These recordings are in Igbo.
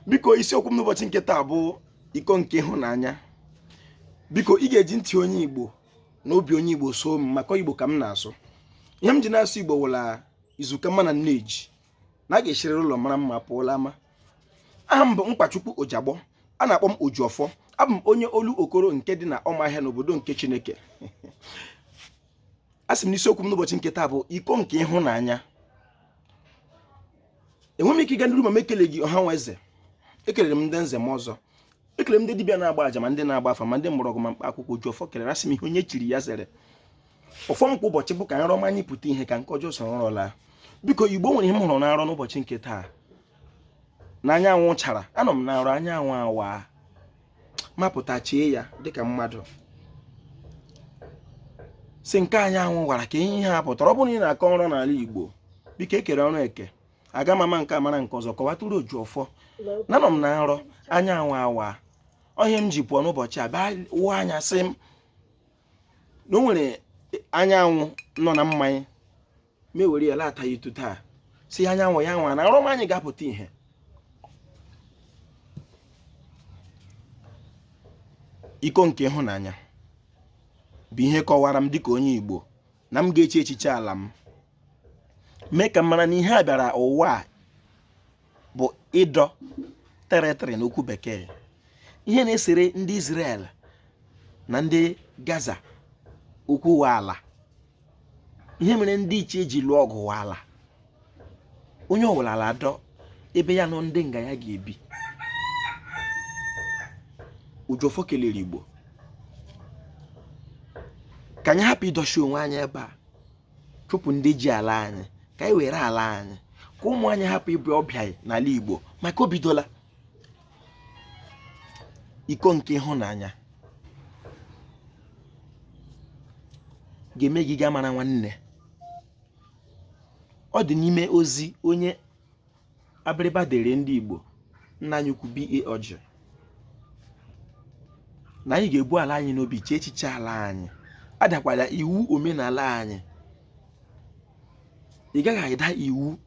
Biko, isiokwu m n'ụbọchị nke taa bụ iko nke ịhụnanya. Biko, ị ga-eji ntị onye Igbo na obi onye Igbo so m, maka Igbo ka m na-asụ. Ihe m ji na-asụ Igbo wụla izuka mma na nneji na a ga-eshiriri ụlọ mara mma pụọla ama. Aha m bụ Mkpachukwu Ojagbọ, a na-akpọ m Ojiọfọ. Abụ m onye olu okoro nke dị na Ọmahịa n'obodo nke Chineke. A sị m n'isiokwu m n'ụbọchị nke taa bụ iko nke ịhụnanya. Enweghị m ike ịga n'iru ma m ekeleghị ọha nwa eze. Ekelere m ndị nze m ọzọ, ekele m ndị dibịa na-agba aja, ma ndị na-agba afa, ma ndị mgbọrọgwụ, ma mkpa akwụkwọ. Ojiọfọ kelere, asị m ihe onye chiri ya zere. Ọfọ m kwa ụbọchị bụ ka nrọ ọma anyị pụta ihe, ka nke ọjọọ soro nrọ laa. Biko Igbo, nwere ihe m hụrụ na nrọ n'ụbọchị nke taa. Na anyanwụ chara, anọ m na nrọ, anyanwụ awa, mapụta chee ya dịka mmadụ si nke anyanwụ gwara ka ihe ha pụtara. Ọ bụrụ na ị na-akọ nrọ n'ala Igbo, biko ekere ọrụ eke aga m ama nke a mara nke ọzọ, kọwatụrụ Ojiọfọ na anọ m na nrọ, anyanwụ awa. Ọhịa m ji pụọ n'ụbọchị a bịa wụọ anya, sị m na o nwere anyanwụ nọ na mmanya, ma ewere ya lata ya itu taa, si anyanwụ ya nwa na nrọ m anyị ga-apụta ihe. Iko nke ịhụnanya bụ ihe kọwara m dịka onye Igbo na m ga-eche echiche ala m, mee ka m mara na ihe a bịara ụwa a bụ ịdọ territory n'okwu bekee. Ihe na-esere ndị Israel na ndị Gaza okwu wụ ala. Ihe mere ndị ichie ji lụọ ọgụ wụ ala. Onye ọbụla ala adọ ebe ya nọ ndị nga ya ga-ebi. Ojiọfọ kelere Igbo ka anyị hapụ ịdọchi onwe anyị ebe a, chụpụ ndị ji ala anyị, ka anyị were ala anyị, ka ụmụ anyị hapụ ịbụ ọbịa n'ala Igbo, maka o bidola. Iko nke ịhụnanya ga-eme gị gaa mara nwanne. Ọ dị n'ime ozi onye Abịrịba dere ndị Igbo, nna anyị ukwu B.A. Ọjị, na anyị ga-ebu ala anyị n'obi, chee echiche ala anyị, adakwala iwu omenala anyị. Ị gaghị ada iwu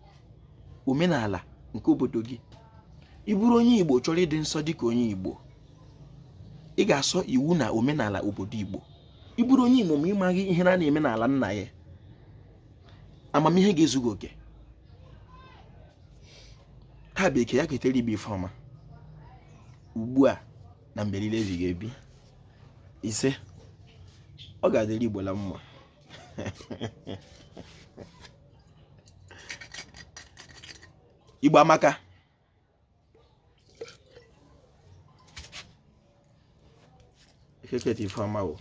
omenala nke obodo gị. Ị bụrụ onye Igbo chọrọ ịdị nsọ dịka onye Igbo, ị ga-asọ iwu na omenala obodo Igbo. Ị bụrụ onye Igbo ma ị maghị ihe na na-eme n'ala nna ya, amamihe ga-ezughị oke. Taa bụ eke, ya ketere Igbo ife ọma ugbu a na mgbe niile ebighị ebi. Ise, ọ ga-adịrị Igbo la mma. Igbo amaka. Eke kete ife ọma o.